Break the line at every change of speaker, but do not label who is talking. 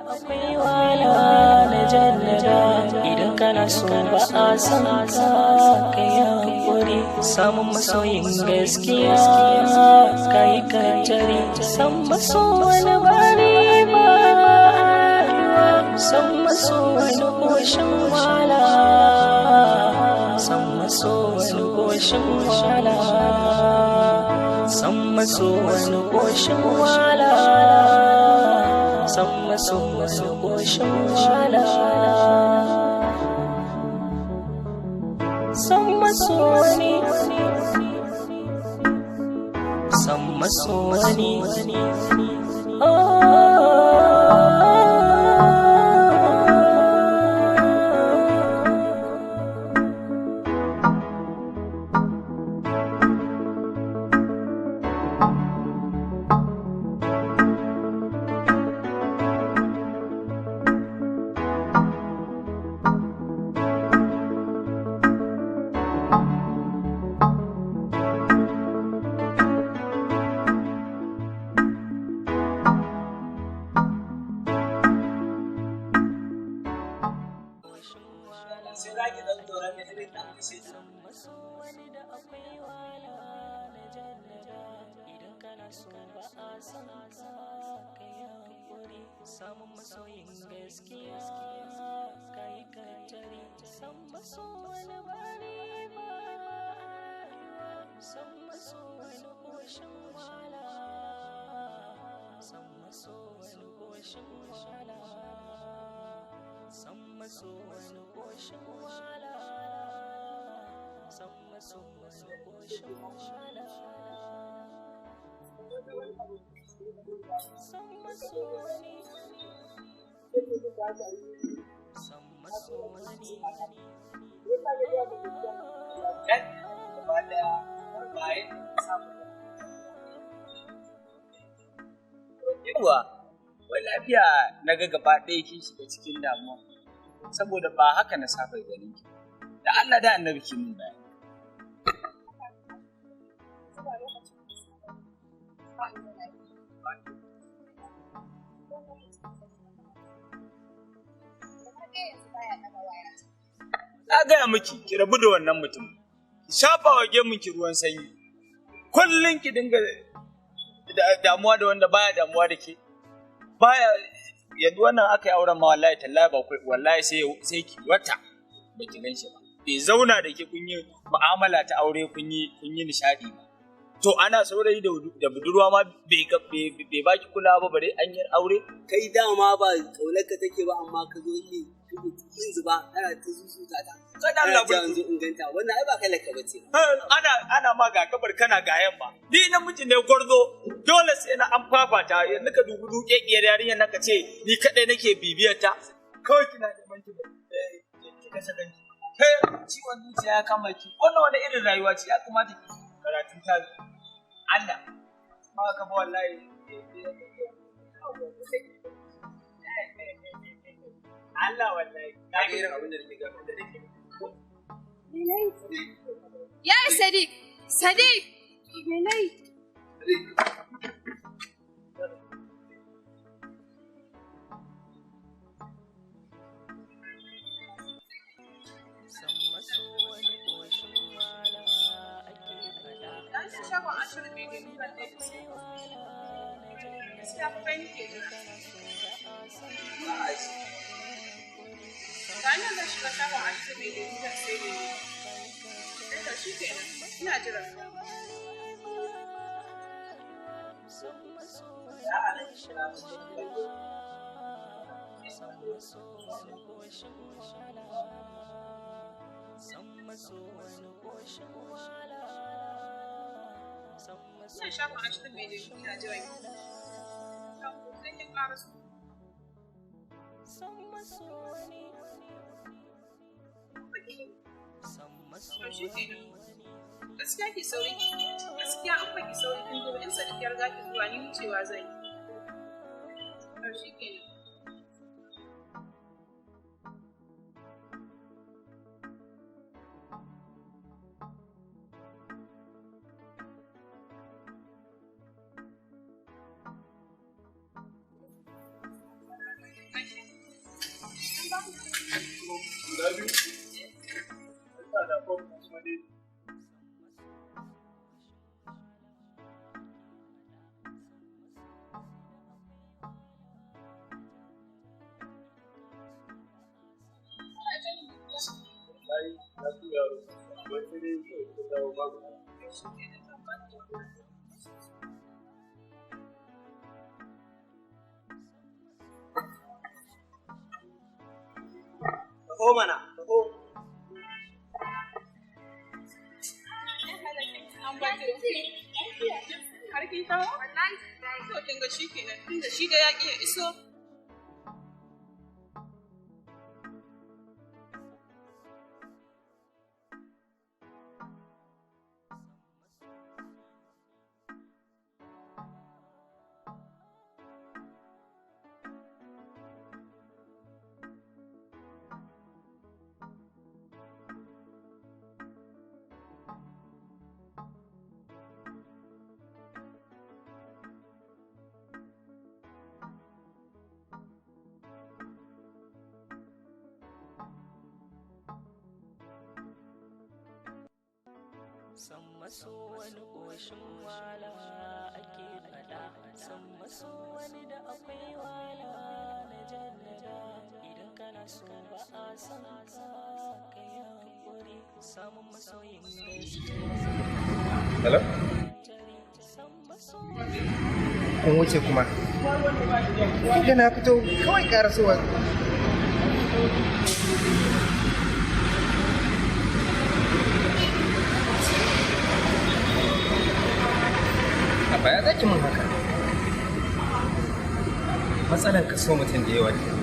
Akwai wala na jannada idan kana so ba a san ka kai hakuri samun masoyin gaskiya kai katari san maso wani bari ba san maso wani koshin wala san maso wani koshin wala san maso wani koshin wala san maso wani koshin wala san maso wani san maso wani.
Sai za ki ɗan tsoron da irin ɗan kashe ta.
Samun masoyin gaskiya kai katari san maso wani bari ba san maso wani koshin wala san maso wani koshin wala san maso wani koshin wala san maso wani koshin wala san maso wani san maso wani.
Kan gaba ɗaya bayan samun. Yawwa, wai lafiya na ga gaba ɗaya kin shiga cikin damuwa. Saboda ba haka na saba ganin ki. Da Allah da Annabi ki mun bayani. Na gaya miki ki rabu da wannan mutum. Ki shafa wa gemun ki ruwan sanyi. Kullum ki dinga damuwa da wanda baya damuwa da ke. Baya yanzu wannan aka yi auren ma wallahi tallahi ba wallahi sai ki wata ba ki gan shi ba. Bai zauna da ke kun yi mu'amala ta aure kun yi nishaɗi ba. To ana saurayi da budurwa ma bai baki kulawa ba bare an yi aure.
Kai dama ba kaunarka take ba amma ka zo yi yin zuba ana ta zuzuta ta.
Kada Allah
Ana yanzu inganta wannan ai ba kai bace.
Ana ma ga kabar kana ga yamma. Ni namiji ne gwarzo dole sai na an fafata yanzu ka dubi dukekiyar yarinyar nan ka ce ni kadai nake bibiyar ta. Kawai kina neman ki ki kashe kanki. Kai ciwon zuciya ya kama ki. Wannan wani irin rayuwa ce ya kamata ki karatun ta Allah. Ma ka ba wallahi. Allah wallahi. Na ga irin abin da nake ga.
Ya Sadiq, Sadiq, menai?
San maso wani koshin wala ake faɗa.
Na shi shagon ashirin mai gani kan ɗaya. Gaskiya fa kai nake jira. Ga nan zan shiga shagon ashirin mai gani kan sai ne. To shi kenan, ina jiran ka. Ina shagon ashirin mai lemu ina jiran ki. Sai kin ƙaraso. To shi kenan. Gaskiya ki sauri, gaskiya in ba ki sauri kin zo ba in Sadiq ya riga ki zuwa ni wucewa zan yi. To shi kenan.
Guda biyu. Sa da ko kuma dai. Wallahi na tura yaro, amma sai dai kawai ta dawo babu.
Taho mana, taho.
Har kin taho? Wallahi. To kin ga shi kenan tunda shi da ya ƙi ya iso.
San maso wani ƙoshin wala ake faɗa, san maso wani da akwai wala na jannada. Idan kana so ba a san ka, ka yi haƙuri samun masoyin gaskiya.
Hello?
San maso
Kun wuce kuma. Ga na fito kawai karasowa. A baya za ki mun haka. Matsalan ka so mutum da yawa ne.